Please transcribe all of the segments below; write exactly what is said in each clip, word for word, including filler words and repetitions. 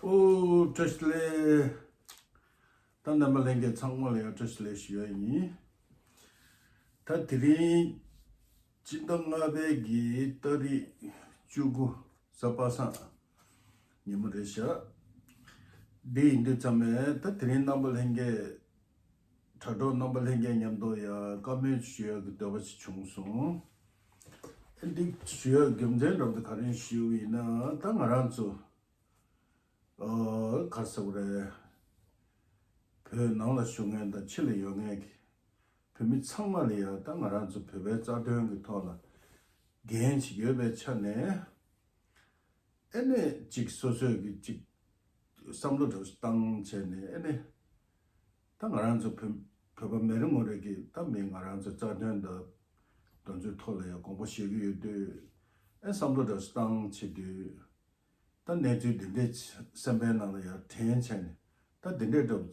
ཨོ། བཀྲ་ཤིས་བདེ་ལེགས། ད་རྣམ་པ་ལྷན་རྒྱས་ཚང་མ་ལ་ཡང་བཀྲ་ཤིས་བདེ་ལེགས་ཞུ་ཡ་ཡིན། ད་དེ་རིང་སྤྱི་ཟླ་ལྔ་པའི་གི་ཏ་རིག་བཅུ་དགུ་གཟའ་པ་སངས་ཉིན་མོ་རེད་ཤག་འདི་ཡིན་དུས་ཙམ་ནས་ད་དེ་རིང་རྣམ་པ་ལྷན་རྒྱས་དྲ་གྲོགས་རྣམ་པ་ལྷན་རྒྱས་མཉམ་དུ་ཡང་བཀའ་མོལ་ཞུ་ཡ་གི་འདོད་པ་ཞིག་བྱུང་སོང་། འདི་ཞུ་ཡ་རྒྱུ་མཚན་འདྲ་པོ་དེ་ག་རེ་ཞུ་ཡིན་ན། ད་ང་རང་ཚོ་ཨ་ག་རེ་ཟེར་དགོས་རེད། བོད་ནང་ལ་བཞུགས་མཁན་དང་ཕྱི་ལ་ཡོད་མཁན་གྱི་བོད་མི་ཚང་མ་ལ་ཡང་ད་ང་རང་ཚོ་བོད་པའི་རྩ་དོན་གྱི་ཐོག་ལ་འགན་ཞིག་ཡོད་པའི་ཆ་ནས། ཨེ་ནས་ཅིག་སོ་སོས་ཀྱི་ཅིག་བསམ་བློ་འདྲ་བོ་ཞིག་བཏང་བྱས་ནས། ཨེ་ནས་ད་ང་རང་ཚོ་བོད་བོད་པ་མི་རེ་ངོ་རེ་གིས་ད་མི་ང་རང་ཚོའི་རྩ་དོན་དང་དེ་ཚོའི་ཐོག་ལ་ཡང་དགོངས་པ་བཞེས་ཀྱི་ཡོད་དུས། ཨེ་བསམ་བློ་འདྲ་བོ་ཞིག་བཏང་བྱེད་དུས། ད་གནས་ཚུལ་འདི་འདྲའི་སེམས་པའི་ནང་ལ་ཡང་དྲན་བྱས་ནས། ད་འདི་འདྲའི་འདྲ་བོ་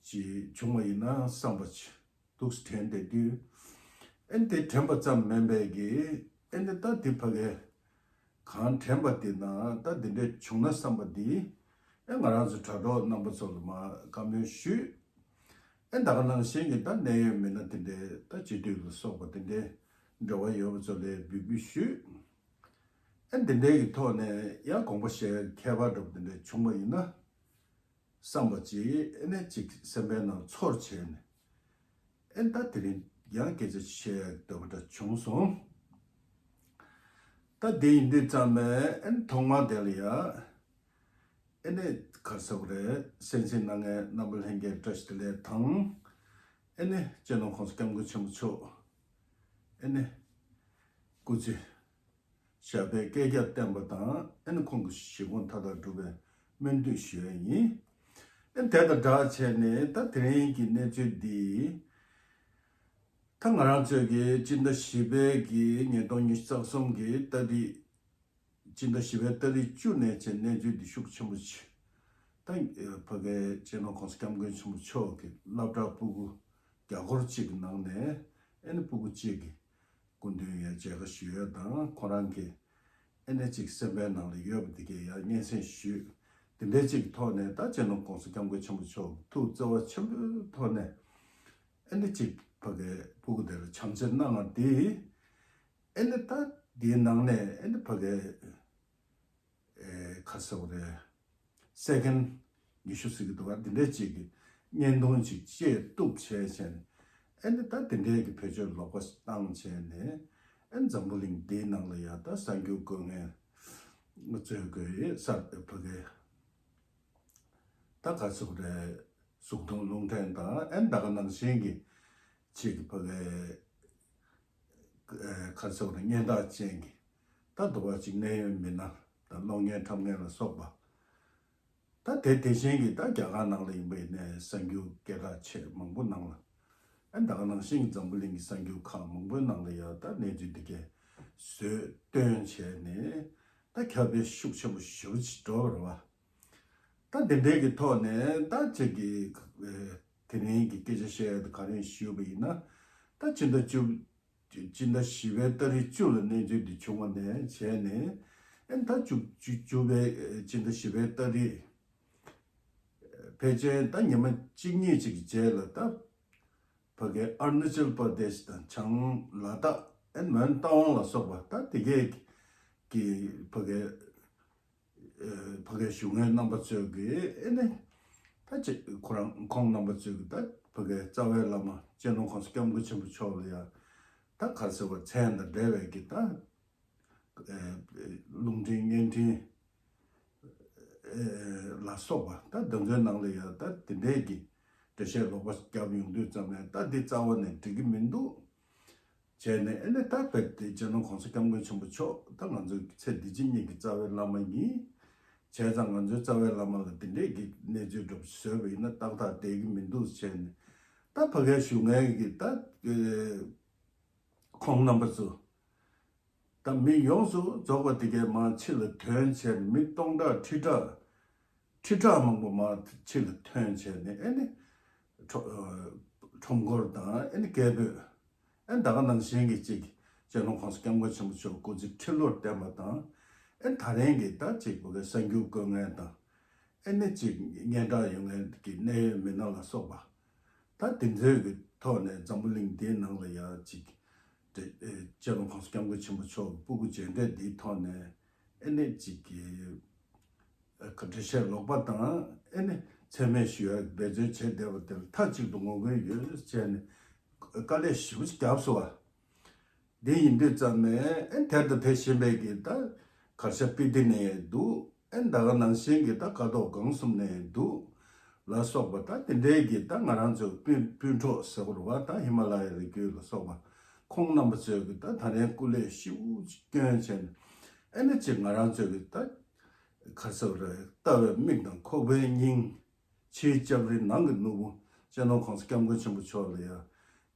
ཅིག་བྱུང་བ་ཡིན་ན་བསམ་པ་ཅིག་འདུག་སེ་དྲན་བསྡད་དུས། ཨེ་འདི་དྲན་པ་ཙམ་མིན་པའི་གི། ཨེ་འདི་ད་འདི་ཕ་གི་གང་དྲན་པ་འདི་ན་ད་འདི་འདྲའི་བྱུང་ན་བསམ་པ་འདི། ཨེ་ང་རང་ཚོ་དྲ་གྲོགས་རྣམ་པ་ཚོ་ལ་མར་བཀའ་མོལ་ཞུས། ཨེ་ད་ག་ནང་བཞིན་གྱི་ད་གནད་ཡོད་མི་སྣ་དེ་འདྲའི་ད་སྤྱི་འཐུས་ལ་སོགས་པ་དེ་འདྲའི་འབྲེལ་བ་ཡོད་པ་ཚོ་ལ་འབོད་སྐུལ་ཞུས། ཨེ་དེ་འདྲའི་གི་ཐོག་ནས་ཡང་དགོངས་པ་བཞེས་མཁས་པ་འདྲ་པོ་དེ་འདྲ་བྱུང་བ་ཡིན་ན་བསམ་པ་ཅིག་ཨེ་ནས་ཅིག་སེམས་པའི་ནང་ཚོར་བྱས་ནས། ཨེ་ད་དེ་རིང་ཡང་སྐད་ཆ་བཤད་ཡ་འདོད་པ་འདྲ་བྱུང་སོང་། ད་དེ་ཡིན་དུས་ཙམ་ནས་ཨེ་ཐོག་མར་དེ་ལ་ཡ། ཨེ་ནས་ག་རེ་ཟེར་དགོས་རེད། གསན་གཟིགས་གནང་མཁན་རྣམ་པ་ལྷན་རྒྱས་བཀྲ་ཤིས་བདེ་ལེགས་དང་། ཨེ་ནས་སྤྱི་ནོར་༸གོང་ས་༸སྐྱབས་མགོན་ཆེན་པོ་མཆོག་ཨེ་ནས་སྐུ་ཚེ་ཞབས་པད་བསྐལ་བརྒྱར་བརྟན་པ་དང་། ཨེ་ནས་ཁོང་གི་བཞེད་དགོངས་མཐའ་དག་འགྲུབ་པའི་སྨོན་འདུན་ཞུ་ཡ་ཡིན། ཨེ་དེ་དང་སྦྲགས་བྱས་ནས་ད་དེ་རིང་གི་གནས་ཚུལ་འདི། ད་ང་རང་ཚོའི་གི་སྤྱི་ཟླ་བཞི་པའི་གི་ཉིས་སྟོང་ཉི་ཤུ་རྩ་གསུམ་གི་ཏ་རིག་སྤྱི་ཟླ་བཞི་པའི་ཏ་རིག་བཅུ་ནས་བྱས་གནས་ཚུལ་འདི་ཤུགས་ཆེན་པོ་ཆེ། ད་ཕ་གིའི་སྤྱི་ནོར་༸གོང་ས་༸སྐྱབས་མགོན་ཆེན་པོ་མཆོག་གི་སློབ་གྲྭ་སྤུ་གུ་བརྒྱ་སྐོར་གཅིག་གི་ནང་ནས། ཨེ་ནས་སྤུ་གུ་གཅིག་གི་སྐུ་མདུན་ཡང་མཇལ་ཁ་ཞུ་ཡ་དང་། ཁོ་རང་གི་ཨེ་ནས་ཅིག་སེམས་པའི་ནང་ལ་ཡོད་པ་དེ་གས་ཡང་སྙན་སེང་ཞུས། དེ་འདྲའི་ཅིག་གི་ཐོག་ནས་ད་སྤྱི་ནོར་༸གོང་ས་༸སྐྱབས་མགོན་ཆེན་པོ་མཆོག་གི་ཐུགས་བརྩེ་བ་ཆེན་པོའི་ཐོག་ནས། ཨེ་ནས་ཅིག་ཕ་གིའི་སྤུ་གུ་དེ་ལ་བྱམས་བརྩེ་གནང་བ་དེ། ཨེ་ནས་ད་དེའི་ནང་ནས་ཨེ་ནས་ཕ་གིའི་ཨེ་ག་རེ་ཟེར་དགོས་རེད། སེ་ཀེན་ཉི་ཤུ་ཟེར་གི་འདུག་ག་འདི་འདྲའི་ཅིག་གི་བརྙན་ཐུང་ཅིག་བཅས་གཏུབ་བྱས་བྱས་ནས། ཨེ་ནས་ད་དེ་འདྲའི་གི་བེད་སྤྱོད་ལོག་པ་བཏང་བྱས་ནས། ཨེ་འཛམ་བུ་གླིང་འདིའི་ནང་ལ་ཡ་ད་གསར་འགྱུར་འགོད་མཁན་ཚོས་གི་ས་ཕ་གི་ད་ག་རེ་ཟེར་དགོས་རེད། གཟུགས་མཐོང་རླུང་འཕྲིན་དང་། ཨེ་ད་ག་ནང་བཞིན་གྱི་ཅིག་ཕ་གི་ཨེ་ག་རེ་ཟེར་དགོས་རེད། སྙན་གྲགས་ཅན་གྱི་ད་འདུག་པ་ཅིག་གནད་ཡོད་མི་སྣ་དང་གློག་བརྙན་འཁྲབ་མཁན་ལ་སོགས་པ། ད་དེ་དེ་བཞིན་གྱི་ད་རྒྱ་གར་ནང་ལ་ཡིན་པ་ཡིན་ནའི་གསར་འགྱུར་སྐད་གྲགས་ཆེ་མང་པོ་ནང་ལ། ཨ་ད་ག་ནང་བཞིན་གྱི་འཛམ་བུ་གླིང་གི་གསར་འགྱུར་ཁག་མང་པོའི་ནང་ལ་ཡང་ད་གནས་ཚུལ་འདི་གས་བཟོས་བཏོན་བྱས་ནས། ད་ཁྱབ་སྤེལ་ཤུགས་ཆེན་པོ་ཞེ་པོ་ཅིག་འགྲོ་བ་རེད་བ། ད་འདི་འདྲའི་གི་ཐོག་ནས་ད་ཅིག་གི་ཨེ་དེ་རིང་གི་སྐད་ཆ་བཤད་ཡ་དེ་ག་རེ་ཞུས་པ་ཡིན་ན། ད་སྤྱི་ཟླ་བཅུ། སྤྱི་ཟླ་བཞི་པའི་ཏ་རིག་བཅུ་ལ་གནས་ཚུལ་འདི་བྱུང་བ་ནས་བྱས་ནས། ཨེ་ད་བཅུ་བཅུ་བཅུ་པའི་ཨེ་སྤྱི་ཟླ་བཞི་པའི་ཏ་རིག་ཕལ་ཆེར་ད་ཉི་མ་གཅིག་གཉིས་ཅིག་གི་རྗེས་ལ། ད་ཕ་གིའི་ཨ་རུ་ན་ཅལ་པར་དེཤ་དང་བྱང་ལ་དྭགས། ཨེ་མོན་རྟ་དབང་ལ་སོགས་པ་ད་དེ་གས་ཀྱི་ཕ་གིའི་ཨེ་ཕ་གིའི་བཞུགས་མཁན་རྣམ་པ་ཚོས་ཀྱི་ཨེ་ནས་ད་ཅིག་ཁོ་རང་ཁོང་རྣམ་པ་ཚོས་ཀྱི་ད་ཕ་གིའི་རྩ་བའི་བླ་མ་སྤྱི་ནོར་༸གོང་ས་༸སྐྱབས་མགོན་ཆེན་པོ་མཆོག་ལ་ཡང་ད་ག་རེ་ཟེར་བ། མཚན་དང་འབྲེལ་བའི་གི་ད་ཨེ་རླུང་འཕྲིན་བརྙན་འཕྲིན་ཨེ་ལ་སོགས་པ། ད་དེ་ཚོའི་ནང་ལ་ཡང་ད་དེ་འདྲའི་གི་འགྲེལ་བཤད་ལོག་པ་བརྒྱབ་ཡོང་དུས་ཙམ་ནས། ད་འདི་རྩ་བ་ནས་འགྲིག་གི་མི་འདུག་བྱས་ནས། ཨེ་ནས་ད་རྦད་དེ་སྤྱི་ནོར་༸གོང་ས་༸སྐྱབས་མགོན་ཆེན་པོ་མཆོག་ད་ང་ཚོའི་ཚེ་འདི་ཕྱི་གཉིས་ཀྱི་རྩ་བའི་བླ་མ་ཡིན། བྱས་ཙང་ང་ཚོའི་རྩ་བའི་བླ་མ་ལ་འདི་འདྲའི་གི་གནས་ཚུལ་འདྲ་པོ་བཟོས་པ་ཡིན་ན་ཏག་ཏག་བསྡད་ཀྱི་མི་འདུག་བྱས་ནས། ད་ཕ་གིར་བཞུགས་མཁན་གྱི་ད་ཨེ་ཁོང་རྣམ་པ་ཚོ། ད་མི་ཡོངས་སུ་རྫོགས་པ་དེ་གས་མར་ཕྱི་ལ་ཐོན་བྱས་ནས། མི་སྟོང་ཕྲག་ཁྲི་ཕྲག་ཁྲི་ཕྲག་མང་པོ་མར་ཕྱི་ལ་ཐོན་བྱས་ནས། ཨེ་ནས་ཁྲོམ་ཨ་ཁྲོམ་སྐོར་དང་། ཨེ་ནས་སྐད་འབོད། ཨེ་ད་ག་ནང་བཞིན་གྱི་ཅིག་སྤྱི་ནོར་༸གོང་ས་༸སྐྱབས་མགོན་ཆེན་པོ་མཆོག་སྐུ་ཚེ་ཁྲི་ལོར་བརྟན་པ་དང་། ཨེ་ད་རིང་གི་ད་ཅིག་ཕ་གིའི་གསར་འགྱུར་འགོད་མཁན་དང་ ཨེ་ནི་ཅིག་སྙན་གྲགས་ཡོང་མཁན་གྱི་གནད་ཡོད་མི་སྣ་ལ་སོགས་པ། ད་དེ་ཚོའི་གི་ཐོག་ནས་འཛམ་བུ་གླིང་འདིའི་ནང་ལ་ཡ་ཅིག་དེ་ཨེ་སྤྱི་ནོར་༸གོང་ས་༸སྐྱབས་མགོན་ཆེན་པོ་མཆོག་གི་སྤུ་གུ་མཇལ་འཕྲད་འདིའི་ཐོག་ནས་ཨེ་ནི་ཅིག་གི་ཨ་འགྲེལ་བཤད་ལོག་པ་དང་ཨེ་ནི་མཚན་སྨད་ཞུ་ཡག་འབད་བརྩོན་བྱས་བསྡད་པ་དེ་ལ་མཐའ་གཅིག་ཏུ་ངོ་རྒོལ་ཡོད་ཟེར་བྱས་ནས་དཀའ་ལས་ཞེ་པོ་ཅིག་བརྒྱབ་སོང་བ། འདི་ཡིན་དུས་ཙམ་ནས་ཨེ་དེར་དང་དེ་བཞིན་པའི་གི་ད་གར་ཞ་པི་ཏི་ནས་འདུག་ཨེ་ད་ག་ནང་བཞིན་གི་ད་ཀ་ཐོག་སྒང་གསུམ་ནས་འདུག་ལ་སོགས་པ་ད་དེ་འདྲའི་གི་ད་ང་རང་ཚོ་སྤུན་སྤུན་གྲོགས་ཟེར་དགོས་རེད་བ། ད་ཧི་མ་ལ་ཡའི་རི་རྒྱུད་ལ་སོགས་པ་ཁོང་རྣམ་པ་ཚོས་གི་ད་ད་རན་སྐུ་ལས་ཤིའུ་བསྐྱོན་བྱས་ནས་ཨེ་ནི་ཅིག་ང་རང་ཚོས་གི་ད་ག་ཟེར་རེད། ལྟ་བའི་མིག་དང་ཁོག་པའི་སྙིང་། ཕྱིའི་སྐྱབས་རི་ནང་གི་ནོར་བུ། སྤྱི་ནོར་༸གོང་ས་༸སྐྱབས་མགོན་ཆེན་པོ་མཆོག་ལ་ཡང་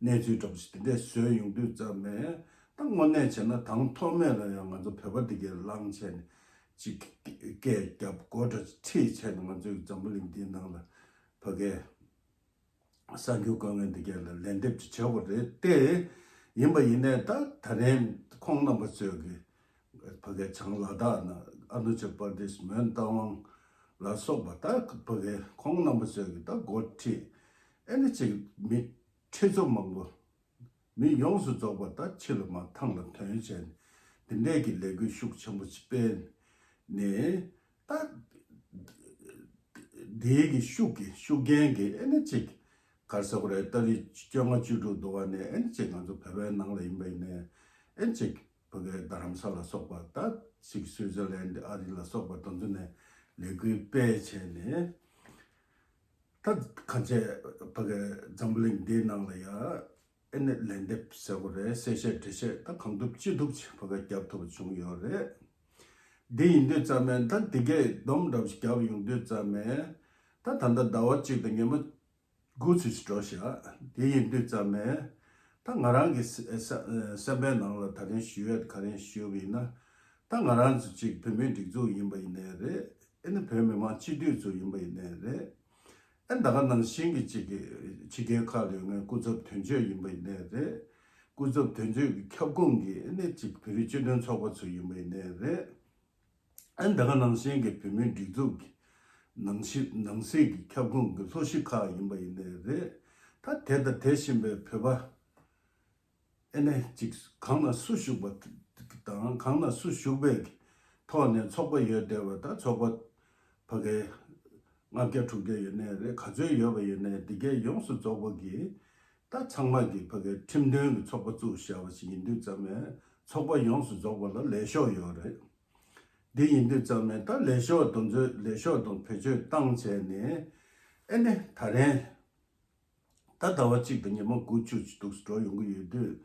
གནས་ཚུལ་འདྲ་པོ་ཞིག་དེ་འདྲས་བཟོས་ཡོང་དུས་ཙམ་ནས་ད་དངོས་གནས་བྱས་ན་དང་ཐོག་མེད་ལ་ཡང་ང་ཚོ་བོད་པ་འདི་གས་ལངས་བྱས་ནས་ཅིག་སྐད་རྒྱབ་སྒོ་འདྲ་ཁྲིད་བྱས་ནས་ང་ཚོའི་འཛམ་བུ་གླིང་འདིའི་ནང་ལ་ཕ་གའི་གསར་འགྱུར་བཀོད་མཁན་འདི་གས་ལ་ལན་འདེབས་ཅིག་བྱེད་དགོས་རེད་དེ། ཡིན་པ་ཡིན་ནའི་ད་ད་རན་ཁོང་རྣམ་པ་ཚོས་གི་ཕ་གའི་བྱང་ལ་དྭགས་ན་ཨ་རུ་ན་ཅལ་པར་དེཤ་མོན་རྟ་དབང་ལ་སོགས་པ་ད་ཕ་གའི་ཁོང་རྣམ་པ་ཚོས་གི་ད་འགོ་ཁྲིད་ཨེ་ནི་ཅིག་མི་ཁྲི་ཚོ་མང་པོ་མི་ཡོངས་སུ་རྫོགས་པ་ད་ཕྱི་ལ་མར་ཐང་ལ་ཐོན་བྱས་ནས་འདི་འདྲས་ཀྱི་ལས་འགུལ་ཤུགས་ཆེན་པོ་ཅིག་སྤེལ་ནས་ད། འདིའི་གི་ཤུགས་ཀྱི་ཤུགས་རྐྱེན་གྱིས་ཨེ་ནི་ཅིག་ག་རེ་ཟེར་དགོས་རེད། ཏ་རིག་བཅོ་ལྔ་བཅུ་དྲུག་འདུག་བ་ནས་ཨེ་ནི་ཅིག་ང་ཚོ་བོད་པའི་ནང་ལ་ཡིན་པ་ཡིན་ནའི་ཨེ་ནི་ཅིག་ཕ་གའི་རྡ་རམ་ས་ལ་སོགས་པ་ད་ཅིག་སུའི་ཙར་ལན་ཨ་རི་ལ་སོགས་པ་དེ་ཚོ་ནས་ལས་འགུལ་སྤེལ་བྱས་ནས་ད་གང་བྱས་ཕ་གའི་འཛམ་བུ་གླིང་འདིའི་ནང་ལ་ཡ། ཨེ་ནི་ལན་འདེབས་ཟེར་དགོས་རེད། གསལ་བཤད་འགྲེལ་བཤད་ད་གང་ཐུབ་ཅི་ཐུབ་ཅིག་ཕ་ག་རྒྱབ་ཐུབ་པ་བྱུང་ཡོད་རེད། འདི་ཡིན་དུས་ཙམ་ནས་ད་འདི་གས་སྡོམ་འདྲ་བོ་ཞིག་རྒྱབ་ཡོང་དུས་ཙམ་ནས་ད་ད་ལྟ་ཟླ་བ་གཅིག་དང་ཉི་མ་དགུ་ཙམ་ཞིག་འགྲོ་ཤག་འདི་ཡིན་དུས་ཙམ་ནས་ད་ང་རང་གི་སེམས་པའི་ནང་ལ་ད་རིང་ཞུ་ཡས་ག་རེ་ཞུས་པ་ཡིན་ན། ད་ང་རང་ཚོ་གཅིག་བོད་མིའི་སྒྲིག་འཛུགས་ཡིན་པ་ཡིན་ནའི་རེད། ཨེ་ནི་བོད་མི་མང་སྤྱི་འཐུས་ཚོ་ཡིན་པ་ཡིན་ནའི་རེད། ཨ་ད་ག་ནང་བཞིན་གྱི་གཅིག་གི་ཕྱི་རྒྱལ་ཁག་ལ་ཡོད་མཁན་སྐུ་ཚབ་དོན་གཅོད་ཡིན་པ་ཡིན་ནའི་རེད། སྐུ་ཚབ་དོན་གཅོད་ཀྱི་ཁྱབ་ཁོངས་ཀྱི་ཨ་ནི་གཅིག་བོད་རིགས་སྤྱི་མཐུན་ཚོགས་པ་ཚོ་ཡིན་པ་ཡིན་ནའི་རེད། ཨ་ད་ག་ནང་བཞིན་གྱི་བོད་མིའི་སྒྲིག་འཛུགས་ཀྱི་ནང་གཞི་ནང་སྲིད་ཀྱི་ཁྱབ་ཁོངས་ཀྱི་ལྷོ་གཞིས་ཁག་ཡིན་པ་ཡིན་ནའི་རེད། ད་དེ་དང་དེ་བཞིན་པའི་བོད་པ། ཨེ་ནས་ཅིག་གང་ན་སུ་བཞུགས་པ་དང་གང་ན་སུ་བཞུགས་པའི་ཐོག་ནས་ཚོགས་པ་ཡོད་བསྡད་པ་དང་ཚོགས་པ་ཕ་གའི་ལྔ་བརྒྱ་དྲུག་བརྒྱ་ཡོད་ནའི་རེད། ག་ཚོད་ཡོད་པ་ཡོད་ནའི་འདི་གའི་ཡོངས་སུ་རྫོགས་པ་གིས་ད་ཚང་མ་གིས་ཕ་གའི་ཁྲིམས་མཐུན་གྱི་ཚོགས་པ་བཙུགས་བཞག་པ་ཞིག་ཡིན་དུས་ཙམ་ནས་ཚོགས་པ་ཡོངས་སུ་རྫོགས་པ་ལ་ལས་ཤོག་ཡོད་རེད། འདི་ཡིན་དུས་ཙམ་ནས་ད་ལས་ཤོག་དེ་ཚོའི་ལས་ཤོག་དང་བེད་སྤྱོད་བཏང་བྱས་ནས་ཨེ་ནས་ད་རན། ད་ཟླ་བ་གཅིག་དང་ཉི་མ་དགུ་བཅུ་ཅིག་འདུག་སེ་འགྲོ་ཡོང་གི་ཡོད་དུས།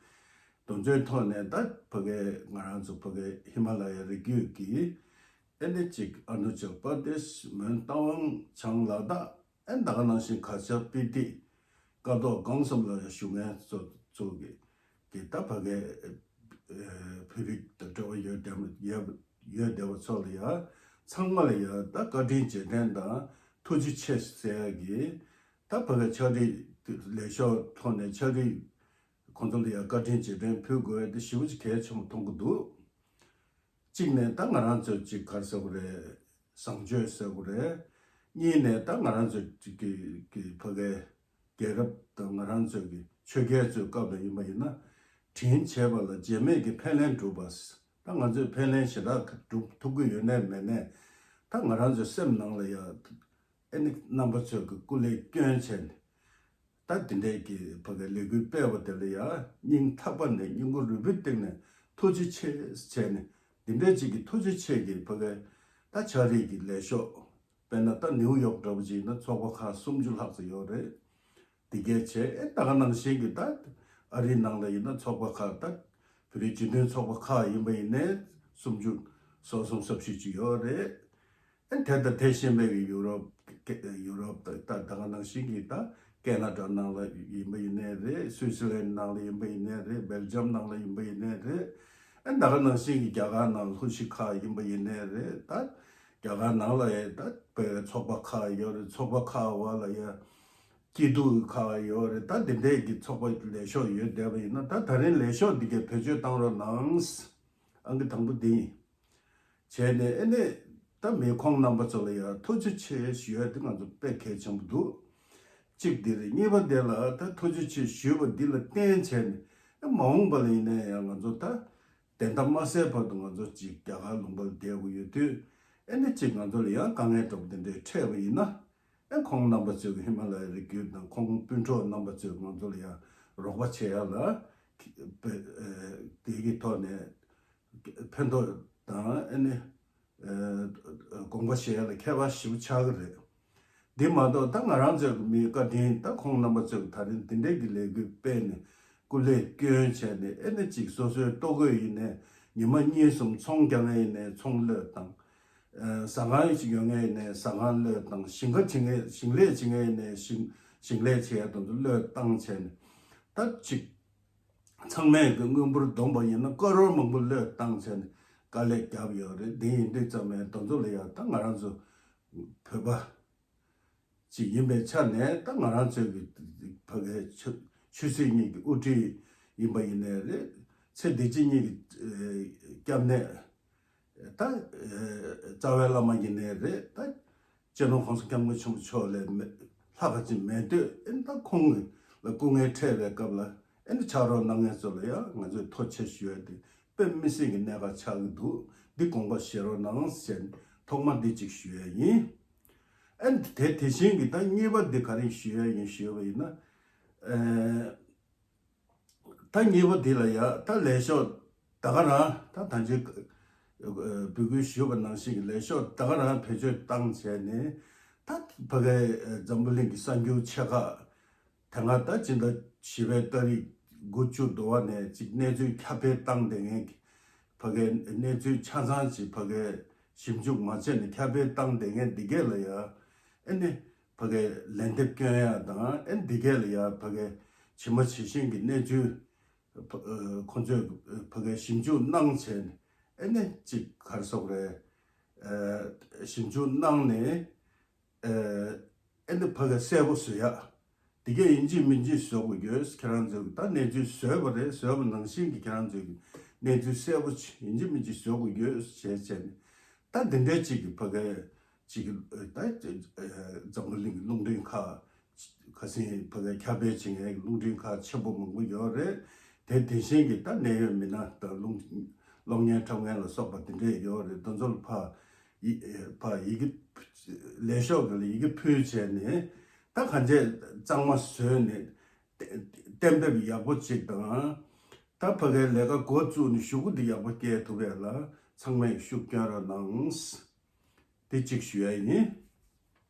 དེ་ཚོའི་ཐོག་ནས་ད་ཕ་གའི་ང་རང་ཚོ་ཕ་གའི་ཧི་མ་ལ་ཡའི་རི་རྒྱུད་ཀྱི་ཨེ་འདི་གཅིག་ཨ་རུ་ན་ཅལ་པར་དེཤ་མོན་རྟ་དབང་བྱང་ལ་དྭགས་ཨེ་ད་ག་ནང་བཞིན་གར་ཞ་སྤི་ཏི་ཀ་ཐོག་སྒང་གསུམ་ལ་ཡང་བཞུགས་མཁན་ཚོ་ཚོ་གི་གི་ད་ཕ་གའི་བོད་རིགས་དང་འབྲེལ་བ་ཡོད་བསྡད་ཡོད་ཡོད་བསྡད་པ་ཚོ་ལ་ཡང་ཚང་མ་ལ་ཡང་ད་བཀའ་དྲིན་རྗེས་དྲན་དང་ཐུགས་རྗེ་ཆེ་ཟེར་ཡ་གི་ད་ཕ་གི་ཕྱག་བྲིས་ལས་ཤོག་ཐོག་ནས་ཕྱག་བྲིས་ཁོང་ཚོ་ལ་ཡང་བཀའ་དྲིན་རྗེས་དྲན་ཕུལ་དགོས་ཡ་དེ་ཞེ་པོ་ཅིག་གལ་ཆེན་པོ་མཐོང་གི་འདུག་གཅིག་ནས་ད་ང་རང་ཚོ་གཅིག་ག་རེ་ཟེར་དགོས་རེད། བཟང་སྤྱོད་ཟེར་དགོས་རེད། གཉིས་ནས་ད་ང་རང་ཚོ་གཅིག་གི་གི་ཕ་གའི་རྒྱལ་རབས་དང་ང་རང་ཚོ་གི་ཆོས་རྒྱལ་ཚོའི་སྐབས་ལ་ཡིན་པ་ཡིན་ན་དྲིན་བྱས་པ་ལ་རྗེས་མེད་ཀྱི་ཕན་ལན་སྒྲུབ་པ། ད་ང་ཚོས་ཕན་ལན་ཞེ་དྲག་སྒྲུབ་ཐུབ་ཀྱི་ཡོད་ནའི་མེད་ནའི་ད་ང་རང་ཚོའི་སེམས་ནང་ལ་ཡ་ཨེ་ནི་རྣམ་པ་ཚོས་ཀྱི་སྐུ་ལས་བསྐྱོན་བྱས་ནས། ད་འདི་འདྲའི་གི་ཕ་གི་ལས་འགུལ་སྤེལ་བ་དེ་ལ་ཡང་སྙིང་ཐག་པ་ནས་སྙིང་ཁུང་རུས་པའི་གཏིང་ནས་ཐུགས་རྗེ་ཆེ་བྱས་ནས་འདི་འདྲའི་ཅིག་གི་ཐུགས་རྗེ་ཆེ་གི་ཕ་གི་ད་ཕྱག་བྲིས་ཀྱི་ལས་ཤོག་དཔེར་ན་ད་ནིའུ་ཡོག་འདྲ་པོ་ཅིག་ཡིན་ན་ཚོགས་པ་ཁག་སུམ་ཅུ་ལྷག་ཙམ་ཡོད་རེད། འདི་གས་བྱས་ཨེ་ད་ག་ནང་བཞིན་གི་ད་ཨ་རིའི་ནང་ལ་ཡིན་ན་ཚོགས་པ་ཁག་ད་བོད་རིགས་སྤྱི་མཐུན་ཚོགས་པ་ཁག་ཡིན་པ་ཡིན་ནའི་སུམ་ཅུ་སོ་གསུམ་སོ་བཞི་ཅིག་ཡོད་རེད། ཨ་དེ་དང་དེ་བཞིན་པའི་ཡུ་རོབ་ཡུ་རོབ་དང་ད་ད་ག་ནང་བཞིན་གྱི་ད་ཀེ་ན་ཌ་ནང་ལ་ཡིན་པ་ཡིན་ནའི་རེད། སུའི་ཙི་ལན་ནང་ལ་ཡིན་པ་ཡིན་ནའི་རེད། སྦེལ་ཇམ་ནང་ལ་ཡིན་པ་ཡིན་ནའི་རེད། ཨ་ད་ག་ནང་བཞིན་གྱི་རྒྱ་གར་ནང་ལྷོ་གཞིས་ཁག་ཡིན་པ་ཡིན་ནའི་རེད། ད་རྒྱ་གར་ནང་ལ་ཡ་ད་བོད་ཚོགས་པ་ཁག་ཡོད་རེད། ཚོགས་པ་ཁག་བར་ལ་ཡ་སྐྱིད་སྡུག་ཁག་ཡོད་རེད། ད་འདི་འདྲའི་གི་ཚོགས་པ་ལས་ཤོག་ཡོད་བསྡད་པ་ཡིན་ན་ད་ད་རིང་ལས་ཤོག་འདི་གའི་བེད་སྤྱོད་བཏང་རོགས་གནང་། ཨང་ཀི་དང་པོ་འདི་ཡིན། བྱས་ནས་ཨེ་ནས་ ད་མི་ཁོང་རྣམ་པ་ཚོ་ལ་ཡང་ཐུགས་རྗེ་ཆེ་ཞུ་ཡ་དེ་ང་ཚོ་དཔེ་གལ་ཆེན་པོ་འདུག་གཅིག་འདི་རེད། གཉིས་པ་དེ་ལ་ད་ཐུགས་རྗེ་ཆེ་ཞུས་པ་འདི་ལ་བརྟེན་བྱས་ནས་མ་འོངས་པ་ལ་ཡིན་ནའི་ཡང་ང་ཚོ་ད་བདེན་མཐའ་མ་གསལ་བར་དུ་ང་ཚོ་གཅིག་རྒྱ་གར་ལུང་པར་བསྡད་དགོས་ཡོད་དུས། ཨེ་ནི་གཅིག་ང་ཚོ་ལ་ཡང་དཀའ་ངལ་འདྲ་པོ་དེ་འདྲས་འཕྲད་པ་ཡིན་ན། ཨེ་ཁོང་རྣམ་པ་ཚོས་ཀྱི་ཧི་མ་ལ་ཡའི་རི་རྒྱུད་དང་ཁོང་སྤུན་གྲོགས་རྣམ་པ་ཚོས་ང་ཚོ་ལ་ཡང་རོགས་པ་བྱེད་ཡ་ལ་དེ་གི་ཐོག་ནས་ཕན་ཐོགས་དང་ཨེ་ནི་དགོངས་པ་བཞེས་ཡ་ལ་ཁྱད་པར་ཞེ་པོ་ཆགས་ཀྱི་རེད། འདི་མ་གཏོགས་ད་ང་རང་ཚོའི་མི་བཀའ་དྲིན། ད་ཁོང་རྣམ་པ་ཚོས་ད་རིང་འདི་འདྲའི་གི་ལས་འགུལ་སྤེལ་ནས་སྐུ་ལས་བསྐྱོན་བྱས་ནས་ཨེ་ནི་གཅིག་སོ་སོའི་ལྟོ་གོས་ཡིན་ནའི་ཉི་མ་གཉིས་གསུམ་ཚོང་རྒྱག་མཁན་ཡིན་ནའི་ཚོང་བློས་བཏང་། ཟ་ཁང་ཞིག་ཡོད་མཁན་ཡིན་ནའི་ཟ་ཁང་བློས་བཏང་། ཞིང་ཁ་བྱེད་མཁན་ཞིང་ལས་བྱེད་མཁན་ཡིན་ནའི་ཞིང་ཞིང་ལས་བྱེད་ཡ་དེ་ཚོ་བློས་བཏང་བྱས་ནས་ད་གཅིག་ཚང་མས་ཀྱི་དངུལ་འབོར་བསྡོམས་པ་ཡིན་ན་ཀ་རོར་མང་པོ་བློས་བཏང་བྱས་ནས་དཀའ་ལས་བརྒྱབ་ཡོད་རེད། དེ་ཡིན་དུས་ཙམ་ནས་དེ་ཚོ་ལ་ཡང་ད་ང་རང་ཚོ་བོད་པ་ཅིག་ཡིན་པའི་ཆ་ནས་ད་ང་རང་ཚོའི་གི་ཕ་གའི་ཆོས་ཆོས་སྲིད་གཉིས་ཀྱི་དབུ་ཁྲིད་ཡིན་པ་ཡིན་ནའི་རེད། ཚེ་འདི་ཕྱི་གཉིས་ཀྱི་སྐྱབས་གནས། ད་རྩ་བའི་བླ་མ་ཡིན་ནའི་རེད། ད་སྤྱི་ནོར་༸གོང་ས་༸སྐྱབས་མགོན་ཆེན་པོ་མཆོག་ལས་མེད་ལྷག་ག་ཅིག་མེད་དུས། ཨེ་ད་ཁོང་གི་ལ་སྐུ་ངལ་འཕྲད་པའི་སྐབས་ལ་ཨེ་ནི་ཕྱག་རོགས་གནང་མཁན་ཚོ་ལ་ཡང་ང་ཚོས་ཐུགས་རྗེ་ཆེ་ཞུ་ཡ་དེ་དཔེ་མི་སྲིད་ཀྱི་གནད་འགག་ཆགས་ཀྱི་འདུག་འདི་དགོངས་པ་བཞེས་རོགས་གནང་ཟེར་ནས་ཐོག་མར་འདི་གཅིག་ཞུ་ཡ་ཡིན། ཨེ་ནི་དེ་དེ་བཞིན་གྱི་ད་གཉིས་པ་འདི་ག་རེ་ཞུ་ཡ་ཡིན་ཞུས་པ་ཡིན་ན། ཨེ། ད་གཉིས་པ་འདི་ལ་ཡ་ད་ལས་ཤོག་ད་ག་རང་ད་ད་ཅི་འབོད་སྐུལ་ཞུས་པ་ནང་བཞིན་གྱི་ལས་ཤོག་ད་ག་རང་བེད་སྤྱོད་བཏང་བྱས་ནས། ད་ཕ་གའི་འཛམ་བུ་གླིང་གི་གསར་འགྱུར་ཆེ་ཁག་དེ་སྔ་ད་སྤྱི་ཟླ་བཞི་པའི་ཏ་རིག་དགུ་བཅུ་དུ་བ་ནས་ཅིག་གནས་ཚུལ་ཁྱབ་སྤེལ་བཏང་བསྡད་མཁན་གྱི་ཕ་གའི་གནས་ཚུལ་ཆ་ཚང་ཅིག་ཕ་གའི་ཞིབ་འཇུག་མ་བྱས་ནས་ཁྱབ་སྤེལ་བཏང་བསྡད་མཁན་འདི་གས་ལ་ཡ་ཨེ་ནི། ཕ་གའི་ལན་འདེབས་སྐྱོན་ཡ་དང་ཨེ་འདི་གས་ལ་ཡ་ཕ་གའི་ཇི་མ་ཇི་བཞིན་གྱི་གནས་ཚུལ་ཕ་ཨ་ཁོང་ཚོས་ཕ་གའི་ཞིབ་འཇུག་གནང་བྱས་ནས་ཨེ་ནི་གཅིག་ག་རེ་ཟེར་དགོས་རེད། ཨ་ཞིབ་འཇུག་གནང་ནས་ཨ་ཨེ་ནི་ཕ་གའི་གསལ་པོ་བཟོ་ཡ། འདི་གས་ཡིན་གཅིག་མིན་གཅིག་བཟོ་དགོས་ཡོད། ཁྱེད་རང་ཚོས་ད་གནས་ཚུལ་བཟོས་པ་རེད། བཟོས་པ་ནང་བཞིན་གྱི་ཁྱེད་རང་ཚོས་ཀྱི་གནས་ཚུལ་གསལ་པོ་ཡིན་གཅིག་མིན་གཅིག་བཟོ་དགོས་ཡོད་ཞེས་བྱས་ནས་ད་འདི་འདྲའི་གཅིག་གི་ཕ་གའི་གཅིག་གི་ད་འཛམ་བུ་གླིང་གི་རླུང་འཕྲིན་ཁག་ཁ་སང་ཕ་གའི་ཁྱབ་སྤེལ་བྱེད་མཁན་རླུང་འཕྲིན་ཁག་ཆེན་པོ་མང་པོ་ཡོད་རེད། དེ་དེ་བཞིན་གྱི་ད་གནད་ཡོད་མི་སྣ་དང་རླུང་གློག་བརྙན་འཁྲབ་མཁན་ལ་སོགས་པ་དེ་འདྲས་ཡོད་རེད། དེ་ཚོ་ལ་ཕ་ཡི་ཕ་ཡི་གེ་ལས་ཤོག་གི་ལ་ཡི་གེ་ཕུལ་བྱས་ནས་ད་གང་བྱས་གཙང་མ་བཟོས་ནས་གཏན་འབེབས་ཡག་པོ་ཅིག་དང་། ད་ཕ་གའི་ལས་ཀ་འགོ་བཙུགས་ནས་གཞུག་གུ་འདི་ཡག་པོ་སྐྱེལ་ཐུབ་ཡ་ལ་ཚང་མས་ཤུགས་སྐྱོན་རོགས་གནང་། དེ་གཅིག་ཞུ་ཡ་ཡིན།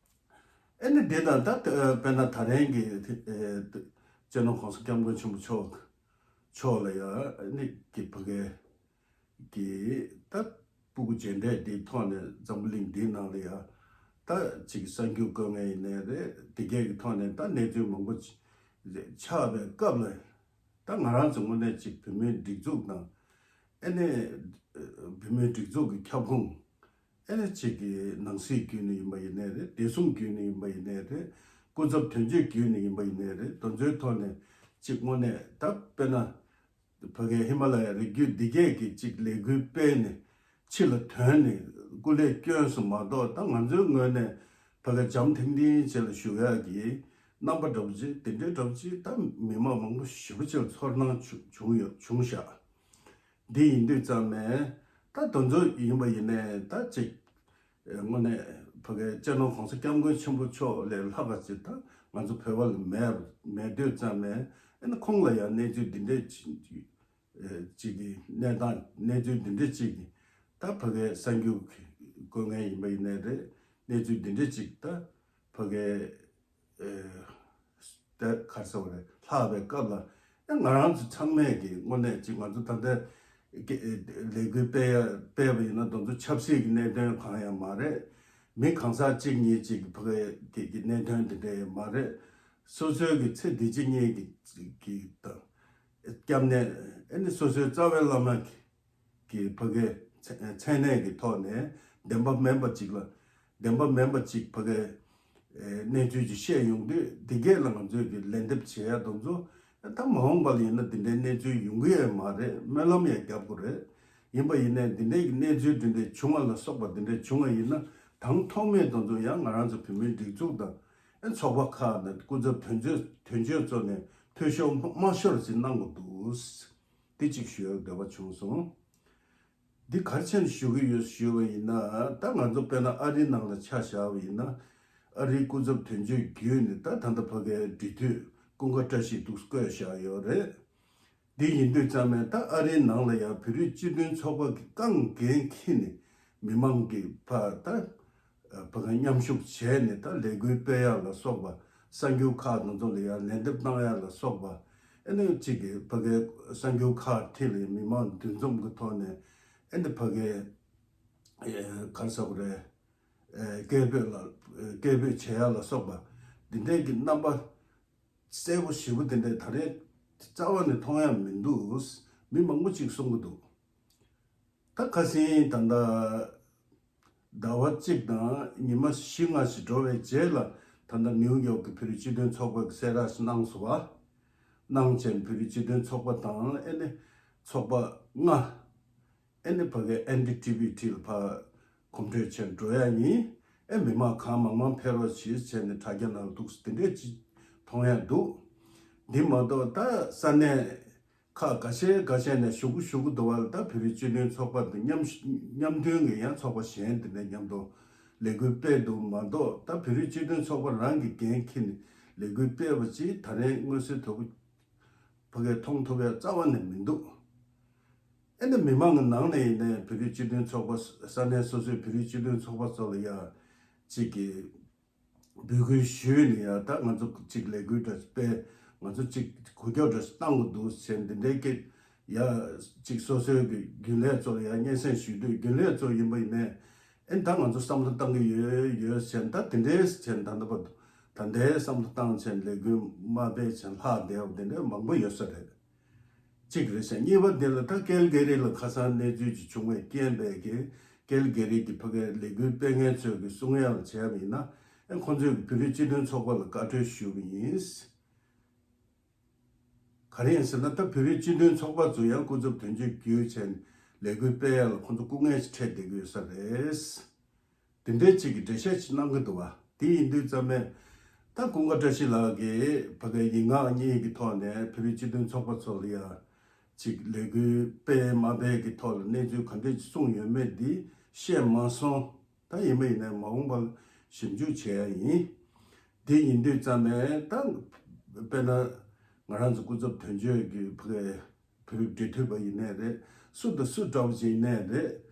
ཨེ་ནི་དེ་དང་ད་དཔེར་ན་ད་རེས་ཀྱི་སྤྱི་ནོར་༸གོང་ས་༸སྐྱབས་མགོན་ཆེན་པོ་མཆོག་མཆོག་ལ་ཡ་ཨེ་ནི་གི་ཕ་གའི་གི་ད་སྤུ་གུ་མཇལ་འཕྲད་དེའི་ཐོག་ནས་འཛམ་བུ་གླིང་འདིའི་ནང་ལ་ཡ་ད་ཅིག་གསར་འགྱུར་བཀོད་མཁན་ཡིན་ནའི་རེད། དེ་གས་ཀྱི་ཐོག་ནས་ད་གནས་ཚུལ་མང་པོ་ཆགས་པའི་སྐབས་ལ། ད་ང་རང་ཚོ་དངོས་གནས་ཅིག་བོད་མིའི་སྒྲིག་འཛུགས་དང་། ཨེ་ནས་བོད་མིའི་སྒྲིག་འཛུགས་ཀྱི་ཁྱབ་ཁོངས། ཨེ་ནས་ཅིག་གི་ནང་སྲིད་བརྒྱུད་ནས་ཡིན་པ་ཡིན་ནའི་རེད། བདེ་སྲུང་བརྒྱུད་ནས་ཡིན་པ་ཡིན་ནའི་རེད། སྐུ་ཚབ་དོན་གཅོད་བརྒྱུད་ནས་ཡིན་པ་ཡིན་ནའི་རེད། དེ་ཚོའི་ཐོག་ནས་ཅིག་དངོས་གནས་ད་དཔེར་ན་ཕ་གའི་ཧི་མ་ལ་ཡའི་རི་རྒྱུད་འདི་གས་ཀྱི་ཅིག་ལས་འགུལ་སྤེལ་ནས་ཕྱི་ལ་ཐོན་ནས་སྐུ་ལས་བསྐྱོན་སོང་མ་གཏོགས། ད་ང་ཚོའི་ངོས་ནས་ཕ་གའི་འཇམ་ཐིང་ཐིང་བྱས་ལ་བཞུགས་ཡག་གི་རྣམ་པ་འདྲ་པོ་ཅིག་དེ་འདྲའི་འདྲ་པོ་ཅིག་ད་མི་མང་མང་པོ་ཞེ་པོ་ཅིག་ལ་ཚོར་སྣང་བྱུང་བྱུང་ཡོད་བྱུང་བཞག་འདི་ཡིན་དུས་ཙམ་ནས་ད་དེ་ཚོ་ཡིན་པ་ཡིན་ནའི་ད་ཅིག་དངོས་གནས་ཕ་གའི་སྤྱི་ནོར་༸གོང་ས་༸སྐྱབས་མགོན་ཆེན་པོ་མཆོག་ལས་ལྷག་པ་ཅིག་ད་ང་ཚོ་བོད་པ་ལ་མེད་མེད་དུས་ཙམ་ནས། ཨེ་ནི་ཁོང་ལ་ཡང་གནས་ཚུལ་འདི་འདྲས་ཅིག་ཅིག་གི་གནས་སྟངས་གནས་ཚུལ་འདི་འདྲས་ཅིག་གི་ད་ཕ་གའི་གསར་འགྱུར་བཀོད་མཁན་ཡིན་པ་ཡིན་ནའི་རེད། གནས་ཚུལ་འདི་འདྲས་ཅིག་ད་ཕ་གའི་ད་ག་རེ་ཟེར་བ་རེད། ལྷག་པའི་སྐབས་ལ་ཡང་ང་རང་ཚོ་ཚང་མས་ཀྱི་དངོས་གནས་ཅིག་ང་ཚོ་ད་ལྟ་ལས་འགུལ་སྤེལ་ཡ་སྤེལ་བ་ཡིན་ན་དེ་ཚོ་ཆབ་སྲིད་ཀྱི་གནད་དོན་གང་ཡང་མ་རེད། མི་གང་ཟག་གཅིག་གཉིས་ཅིག་གི་ཕ་གའི་གི་གནད་དོན་དེ་འདྲ་ཡང་མ་རེད། སོ་སོའི་གི་ཚེ་འདི་ཕྱི་གཉིས་ཀྱི་གི་དང་སྐྱབས་གནས། ཨེ་ནི་སོ་སོའི་རྩ་བའི་བླ་མ་གི་གི་ཕ་གའི་མཚན་མཚན་གནས་ཀྱི་ཐོག་ནས་བདེན་པ་མིན་པ་ཅིག་ལ་བདེན་པ་མིན་པ་ཅིག་ཕ་གའི་གནས་ཚུལ་ཅིག་བཤད་ཡོང་དུས། འདི་གས་ལ་ང་ཚོས་ཀྱི་ལན་འདེབས་བྱེད་ཡ་དེ་ཚོ་ད་མ་འོངས་པ་ལ་ཡིན་ན་འདི་འདྲའི་གནས་ཚུལ་ཡོང་གི་ཡོད་མ་རེད། སྨོན་ལམ་ཡང་རྒྱབ་དགོས་རེད། ཡིན་པ་ཡིན་ནའི་འདི་འདྲའི་གི་གནས་ཚུལ་འདི་འདྲའི་བྱུང་བ་ལ་སོགས་པ་འདི་འདྲའི་བྱུང་བ་ཡིན་ན། དང་ཐོག་མའི་དོན་དུ་ཡང་ང་རང་ཚོ་བོད་མིའི་སྒྲིག་འཛུགས་དང་ཨེ་ཚོགས་པ་ཁག་དང་སྐུ་ཚབ་དོན་གཅོད་དོན་གཅོད་ཚོ་ནས་འཐུས་ཤོར་མ་ཤོར་ཅིག་གནང་དགོས་འདུག། འདི་གཅིག་ཞུ་ཡག་འདོད་པ་བྱུང་སོང་། འདི་ག་རེ་བྱས་ནས་ཞུ་གི་ཡོད་ཞུས་པ་ཡིན་ན། ད་ང་ཚོ་དཔེར་ན་ཨ་རིའི་ནང་ལ་ཆ་བཞག་པ་ཡིན་ན། ཨ་རིའི་སྐུ་ཚབ་དོན་གཅོད་བརྒྱུད་ནས་ད་ད་ལྟ་ཕ་གིའི་འབྲེལ་མཐུད་ཀུན་དགའ་བཀྲ་ཤིས་འདུག་བསྐོས་བཞག་ཡོད་རེད། འདི་ཡིན་དུས་ཙམ་ནས་ད་ཨ་རིའི་ནང་ལ་ཡང་བོད་རིགས་སྤྱི་མཐུན་ཚོགས་པ་གི་རྐང་འགན་འཁྱེར་ནས་མི་མང་གི་ཕ་ད་ཕ་གི་མཉམ་ཞུགས་བྱས་ནས་ད་ལས་འགུལ་སྤེལ་ཡག་ལ་སོགས་པ། གསར་འགྱུར་ཁག་དེ་ཚོ་ལ་ཡང་ལན་འདེབས་གནང་ཡག་ལ་སོགས་པ། ཨེ་ནས་གཅིག་གི་ཕ་གི་གསར་འགྱུར་ཁག་ཁྲིད་ལ་མི་མང་འདུ་འཛོམས་ཀྱི་ཐོག་ནས་ཨེ་ནས་ཕ་གི་ག་རེ་ཟེར་དགོས་རེད། སྐད་འབོད་ལ་སྐད་འབོད་བྱེད་ཡག་ལ་སོགས་པ་འདི་འདྲའི་གི་རྣམ་པ་གསལ་པོ་ཞེ་པོ་དེ་འདྲའི་ད་རེས་རྩ་བ་ནས་མཐོང་ཡག་མི་འདུག། མི་མང་པོ་ཅིག་གསུང་གི་འདུག། ད་ཁ་སང་ད་ལྟ་ཟླ་བ་གཅིག་དང་ཉི་མ་བཞི་ལྔ་ཞིག་འགྲོ་བའི་རྗེས་ལ། ད་ལྟ་ནིའུ་ཡོག་གི་བོད་རིགས་སྤྱི་མཐུན་ཚོགས་པ་གི་གསལ་བསྒྲགས་ཤིག་གནང་སོང་བ། གནང་བྱས་བོད་རིགས་སྤྱི་མཐུན་ཚོགས་པ་དང་ཨེ་ནི་ཚོགས་པ་ལྔ། ཨེ་ནི་ཕ་གི་ཨེན་ཌི་ཊི་བི་ཊི་ལ་ཕར་གོམ་བགྲོད་བྱས་འགྲོ་ཡག་ཡིན། ཨེ་མི་མང་གང་མང་མང་ཕེབས་རོགས་གྱིས་བྱས་ནས་དྲ་རྒྱ་ནང་འདུག་དེ་འདྲས་ཅིག་མཐོང་ཡག་འདུག། འདི་མ་གཏོགས་ད་ས་གནས་ཁག་འགའ་ཤས་འགའ་ཤས་ནས་ཞུ་གུ་ཞུ་གུ་འདུག་བ་ལ། ད་བོད་རིགས་སྤྱི་མཐུན་ཚོགས་པ་འདི་མཉམ་མཉམ་མཐུན་གྱི་ཡང་ཚོགས་པ་གཞན་དེ་འདྲས་མཉམ་དུ་ལས་འགུལ་སྤེལ་འདུག་མ་གཏོགས། ད་བོད་རིགས་སྤྱི་མཐུན་ཚོགས་པ་རང་གི་འགན་འཁྱེར་ནས་ལས་འགུལ་སྤེལ་བ་ཅིག་ད་རེས་མངོན་གསལ་དོད་པོ་ཕ་གིར་མཐོང་ཐུབ་ཡག་རྩ་བ་ནས་མི་འདུག། ཨེ་ནི་མི་མང་གི་ནང་ནས་ཡིན་ནའི་བོད་རིགས་སྤྱི་མཐུན་ཚོགས་པ། ས་གནས་སོ་སོའི་བོད་རིགས་སྤྱི་མཐུན་ཚོགས་པ་ཚོ་ལ་ཡ་གཅིག་གི་འབོད་སྐུལ་ཞུས་ནས་ཡ། ད་ང་ཚོ་གཅིག་ལས་འགུལ་འདྲ་སྤེལ། ང་ཚོ་གཅིག་གོ་རྒྱུ་འདྲ་བཏང་དགོས་འདུག་ཟེར་འདི་འདྲའི་སྐད་ཡ་གཅིག་སོ་སོའི་གི་རྒྱུན་ལས་ཚོ་ལ་ཡ་སྙན་སེང་ཞུས་དུས། རྒྱུན་ལས་ཚོ་ཡིན་པ་ཡིན་ནའི་ཨེ་ད་ང་ཚོ་བསམ་བློ་བཏང་གི་ཡོད་ཡོད་ཟེར། ད་དེ་འདྲའི་ཟེར་ད་ལྟ་བར་དུ་ད་ལྟའི་བསམ་བློ་བཏང་བྱས་ལས་འགུལ་མ་སྤེལ་བྱས་ལྷག་བསྡད་པ་དེ་འདྲའི་མང་པོ་ཡོད་ས་རེད། གཅིག་རེད་ཟེར། གཉིས་པ་དེ་ལ་ད་ཀལ་གྷི་རི་ལ་ཁ་སང་གནས་ཚུལ་ཅིག་བྱུང་བའི་རྐྱེན་པས་ཀྱི། ཀལ་གྷི་རི་གི་ཕ་གིའི་ལས་འགུལ་སྤེལ་མཁན་ཚོས་ཀྱི་གསུང་ཡག་ལ་བྱས་པ་ཡིན་ན། ཨེ་ཁོང་ཚོས་ཀྱི་བོད་རིགས་སྤྱི་མཐུན་ཚོགས་པ་ལ་བཀའ་འཁྲོལ་ཞུས་པ་ཡིན། ག་རེ་ཡིན་ཟེར་ན། ད་བོད་རིགས་སྤྱི་མཐུན་ཚོགས་པ་ཚོ་ཡང་སྐུ་ཚབ་དོན་གཅོད་བརྒྱུད་བྱས་ནས་ལས་འགུལ་སྤེལ་ཡག་ལ་ཁོང་ཚོ་སྐུ་ངལ་ཞིག་འཕྲད་བསྡད་ཀྱི་ཡོད་ས་རེད། དེ་འདྲའི་ཅིག་གི་འགྲེལ་བཤད་ཅིག་གནང་གི་འདུག་བ། དེ་ཡིན་དུས་ཙམ་ནས་ད་ཀུན་དགའ་བཀྲ་ཤིས་ལགས་ཀྱིས་ཕ་གིའི་ཡིག་ངག་གཉིས་ཀྱི་ཐོག་ནས་བོད་རིགས་སྤྱི་མཐུན་ཚོགས་པ་ཚོ་ལ་ཡ་ཅིག་ལས་འགུལ་སྤེལ་མ་སྤེལ་གྱི་ཐོག་ལ་གནས་ཚུལ་ག་འདྲས་ཅིག་གསུངས་ཡོད་མེད་འདི་ཤེས་མ་སོང་། ད་ཡིན་པ་ཡིན་ནའི་མ་འོངས་པར་ཞིབ་འཇུག་བྱེད་ཡ་ཡིན། དེ་ཡིན་དུས་ཙམ་ནས་ད་དཔེར་ན་ང་རང་ཚོ་སྐུ་ཚབ་དོན་གཅོད་ཀྱི་ཕ་གིའི་བོད་རིགས་འབྲེལ་མཐུད་པ་ཡིན་ནའི་རེད། སུ་དང་སུ་འདྲ་བོ་ཅིག་ཡིན་ནའི་རེད།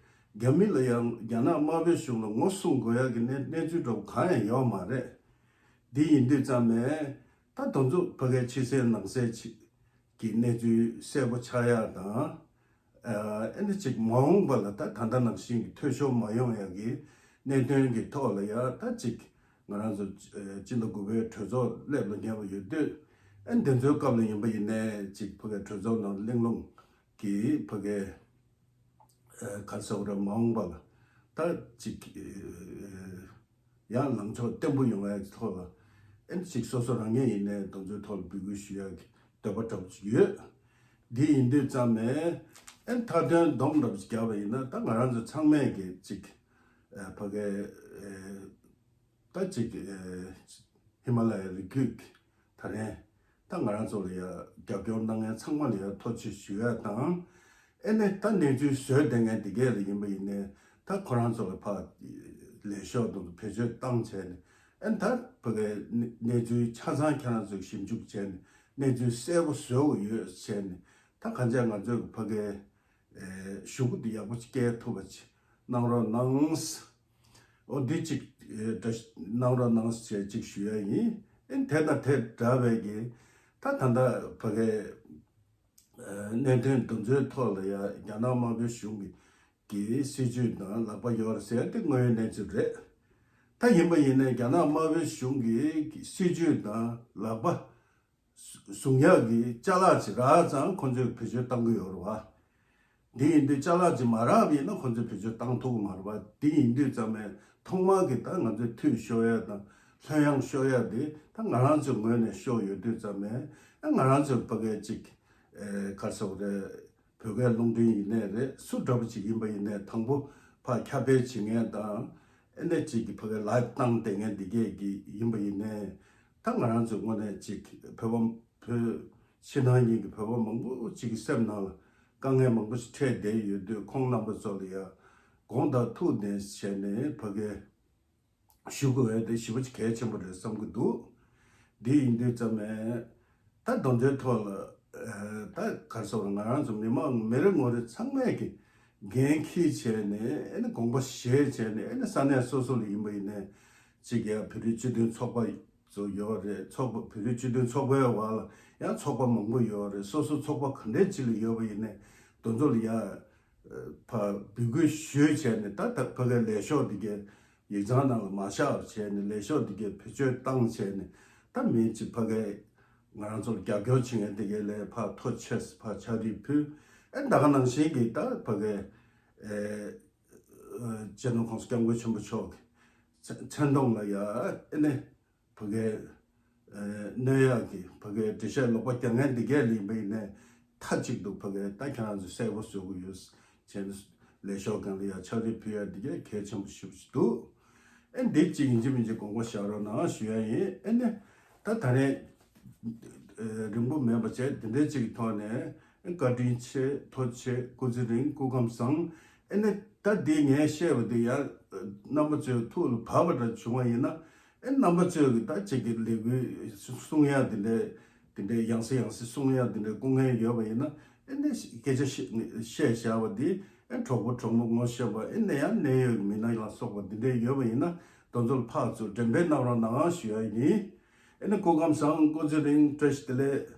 རྒྱ་མི་ལ་ཡང་རྒྱ་ནག་དམར་པོའི་གཞུང་ལ་ངོ་སྲུང་དགོས་ཡག་གི་གནས་གནས་ཚུལ་འདྲ་བོ་གང་ཡང་ཡོད་མ་རེད། འདི་ཡིན་དུས་ཙམ་ནས་ད་དེ་ཚོ་ཕ་གིའི་ཕྱི་གསལ་ནང་གསལ་ཅིག་གི་གནས་ཚུལ་གསལ་པོ་ཆགས་ཡག་དང་། ཨ་ནི་ཅིག་མ་འོངས་པ་ལ་ད་ད་ལྟ་ནང་བཞིན་གྱི་འཐུས་ཤོར་མ་ཡོང་ཡག་གི་གནད་དོན་གྱི་ཐོག་ལ་ཡ་ད་ཅིག་ང་རང་ཚོ་ཨ་སྤྱི་ཟླ་དགུ་པའི་གྲོས་ཚོགས་སླེབས་ལ་ཉེ་བ་ཡོད་དུས། ཨ་ནི་དེ་ཚོའི་སྐབས་ལ་ཡིན་པ་ཡིན་ནའི་ཅིག་ཕ་གིའི་གྲོས་ཚོགས་ནང་གླེང་སློང་གི་ཕ་གིའི་ཨ་ག་རེ་ཟེར་དགོས་རེད། མ་འོངས་པ་ལ་ད་ཅིག་ཨ་ཡང་ལངས་ཕྱོགས་བརྟན་པོ་ཡོང་ཡག་གི་ཐོག་ལ། ཨ་ནི་ཅིག་སོ་སོ་རང་ཉིད་ཡིན་ནའི་དེ་ཚོའི་ཐོག་ལ་འབོད་སྐུལ་ཞུ་ཡག་གི་འདོད་པ་འདྲ་བོ་ཅིག་ཡོད། འདི་ཡིན་དུས་ཙམ་ནས་ཨ་ནི་མཐའ་དོན་སྡོམ་འདྲ་བོ་ཅིག་བརྒྱབ་པ་ཡིན་ན། ད་ང་རང་ཚོ་ཚང་མས་ཀྱི་ཅིག་ཨ་ཕ་གིའི་ཨ་ད་ཅིག་ཨ་ཧི་མ་ལ་ཡའི་རི་རྒྱུད་ཀྱི་ད་རེས་ད་ང་རང་ཚོ་ལ་ཡ་རྒྱབ་སྐྱོར་གནང་མཁན་ཚང་མ་ལ་ཡ་ཐུགས་རྗེ་ཆེ་ཞུ་ཡག་དང་། ཨེ་ནས་ད་གནས་ཚུལ་བཟོས་བསྡད་མཁན་དེ་གས་ལ་ཡིན་པ་ཡིན་ནའི་ད་ཁོ་རང་ཚོ་ལ་ཕར་ལས་ཤོག་དང་བེད་སྤྱོད་བཏང་བྱས་ནས། ཨེ་ད་ཕ་གིའི་གནས་ཚུལ་ཆ་ཚང་ཁྱེད་རང་ཚོས་ཞིབ་འཇུག་བྱས་ནས་གནས་ཚུལ་གསལ་པོ་བཟོ་དགོས་ཡོད་བྱས་ནས། ད་གང་ཅི་ང་ཚོས་ཕ་གིའི་ཨེ་ཞུ་སྐུལ་འདི་ཡག་པོ་ཅིག་སྐྱེལ་ཐུབ་པ་ཅིག་གནང་རོགས་གནང་། འོ་འདི་ཅིག་ཨེ་འདྲ་གནང་རོགས་གནང་ཞེས་ཅིག་ཞུ་ཡ་ཡིན། ཨེ་དེ་དང་དེ་འདྲ་བའི་གི་ད་ད་ལྟ་ཕ་གིའི་ཨེ་གནད་དོན་འདི་ཚོའི་ཐོག་ལ་ཡ་རྒྱ་ནག་དམར་པོའི་གཞུང་གི་གི་སྲིད་ཇུས་དང་ལག་པ་ཡོད་རེད་ཟེར་ཡ་དེ་དངོས་ཡོད་གནས་ཚུལ་རེད། ད་ཡིན་པ་ཡིན་ནའི་རྒྱ་ནག་དམར་པོའི་གཞུང་གི་སྲིད་ཇུས་དང་ལག་པ་བཟུང་ཡག་གི་ཅ་ལག་ཅིག་རག་ཙང་ཁོང་ཚོས་བེད་སྤྱོད་བཏང་གི་ཡོད་རེད་བ། འདི་ཡིན་དུས་ཅ་ལག་ཅིག་མ་རག་པ་ཡིན་ན་ཁོང་ཚོས་བེད་སྤྱོད་བཏང་ཐུབ་ཀྱི་མ་རེད་བ། འདི་ཡིན་དུས་ཙམ་ནས་ཐོག་མར་གྱི་ད་ང་ཚོས་འཐུས་ཤོར་ཡག་དང་ལྷོད་ཡངས་ཤོར་ཡག་དེ་ད་ང་རང་ཚོའི་ངོས་ནས་ཤོར་ཡོད་དུས་ཙམ་ནས། ཨ་ང་རང་ཚོའི་ཕ་གིའི་ཅིག་ཨེ་ག་རེ་ཟེར་དགོས་རེད། བོད་སྐད་རླུང་འཕྲིན་ཡིན་ནའི་རེད། སུ་འདྲ་པོ་ཅིག་ཡིན་པ་ཡིན་ནའི་དང་པོ་ཕར་ཁྱབ་སྤེལ་བྱེད་མཁན་དང་། ཨེ་ནས་ཅིག་གི་ཕ་གའི་ལའིབ་བཏང་བསྡད་མཁན་འདི་གས་ཀྱི་ཡིན་པ་ཡིན་ནའི། ད་ང་རང་ཚོའི་ངོས་ནས་ཅིག་བོད་པ་བོད་ཕྱི་ནང་གཉིས་ཀྱི་བོད་པ་མང་པོ་ཅིག་གི་སེམས་ནང་ལ་དཀའ་ངལ་མང་པོ་ཞིག་འཕྲད་བསྡད་ཡོད་དུས། ཁོང་རྣམ་པ་ཚོ་ལ་ཡ་དགོངས་དག་ཐུགས་ནས་བྱས་ནས་ཕ་གའི་ཞུ་དགོས་ཡ་དེ་ཞེ་པོ་ཅིག་གལ་ཆེན་པོ་རེད་བསམ་གྱི་འདུག་འདི་ཡིན་དུས་ཙམ་ནས་ད་དོན་དག་ཐོག་ལ་ཨ་ད་ག་རེ་ཟེར་དགོས་རེད། ང་རང་ཚོ་མི་མང་མི་རེ་ངོ་རེ་ཚང་མས་ཀྱི་འགན་འཁྱེར་བྱས་ནས། ཨེ་ནས་དགོངས་པ་བཞེས་བྱས་ནས། ཨེ་ནས་ས་གནས་སོ་སོ་ལ་ཡིན་པ་ཡིན་ནའི་ཅིག་ཡ་བོད་རིགས་སྤྱི་མཐུན་ཚོགས་པ་ཚོ་ཡོད་རེད། ཚོགས་པ་བོད་རིགས་སྤྱི་མཐུན་ཚོགས་པའི་འོག་ལ་ཡང་ཚོགས་པ་མང་པོ་ཡོད་རེད། སོ་སོ་ཚོགས་པ་ག་འདྲས་ཅིག་ལ་ཡོད་པ་ཡིན་ནའི་དེ་ཚོ་ལ་ཡ་ཕར་འབོད་སྐུལ་ཞུས་བྱས་ནས། ད་ད་ཕ་གའི་ལས་ཤོག་འདི་གའི་ཡིག་ཚང་ནང་ལ་མར་ཤག་བྱས་ནས། ལས་ཤོག་འདི་གའི་བེད་སྤྱོད་བཏང་བྱས་ནས། ད་མི་ཅིག་ཕ་གའི་ང་རང་ཚོ་ལ་རྒྱབ་སྐྱོར་བྱེད་མཁན་འདི་གའི་ལ་ཕར་ཐུགས་རྗེ་ཆེ་ཕར་ཕྱག་བྲིས་ཕུལ། ཨེ་ད་ག་ནང་བཞིན་གྱི་ད་ཕ་གའི་ཨེ་སྤྱི་ནོར་༸གོང་ས་༸སྐྱབས་མགོན་ཆེན་པོ་མཆོག་གི་མཚན་མཚན་ཐོག་ལ་ཡ་ཨེ་ནས་ཕ་གའི་ཨེ་གནོད་ཡག་གི་ཕ་གའི་འགྲེལ་བཤད་ལོག་པ་རྒྱག་མཁན་འདི་གས་ལ་ཡིན་པ་ཡིན་ནའི་མཐའ་གཅིག་ཏུ་ཕ་གའི་ད་ཁྱེད་རང་ཚོས་གསལ་པོ་བཟོ་དགོས་ཡོད་བྱས་ནས། ལས་ཤོག་སྒང་ལ་ཡ་ཕྱག་བྲིས་ཕུལ་ཡ་འདི་གས་གལ་ཆེན་པོ་ཞེ་པོ་ཅིག་འདུག་ཨེ་འདི་གཅིག་ཡིན་གཅིག་མིན་གཅིག་དགོངས་པ་བཞག་རོགས་གནང་ཞུ་ཡ་ཡིན། ཨེ་ནས་ད་ད་རེས་ཨེ་རིང་པོ་མེད་པ་བྱས། འདི་འདྲའི་ཅིག་གི་ཐོག་ནས་ཨེ་བཀའ་དྲིན་ཆེ། ཐུགས་རྗེ་ཆེ། སྐུ་ཚེ་རིང་། སྐུ་ཁམས་བཟང་། ཨེ་ནས་ད་འདི་ངས་བཤད་པ་འདི་ཡང་རྣམ་པ་ཚོའི་ཐུགས་ལ་བབས་པ་འདྲ་བྱུང་བ་ཡིན་ན། ཨེ་རྣམ་པ་ཚོས་ཀྱི་ད་ཅིག་གི་ལས་འགུལ་གསུང་ཡ་འདི་འདྲའི་འདི་འདྲའི་ཡང་སེ་ཡང་སེ་གསུང་ཡ་འདི་འདྲའི་སྐུ་ངལ་ཡོད་པ་ཡིན་ན། ཨེ་ནས་སྐད་ཆ་བཤད་བཤད་བཞག་པ་འདི་ཨེ་གྲོགས་པོ་གྲོགས་མོ་ངོ་ཤེས་པ། ཨེ་ནས་ཡང་གནད་ཡོད་མི་སྣ་ལ་སོགས་པ་འདི་འདྲའི་ཡོད་པ་ཡིན་ན། དེ་ཚོ་ལ་ཕར་ཚུར་འགྲེམས་སྤེལ་གནང་རོགས་གནང་ཞུ་ཡ་ཡིན། ཨེ་ནས་སྐུ་ཁམས་བཟང་། སྐུ་ཚེ་རིང་། བཀྲ་ཤིས་བདེ་ལེགས།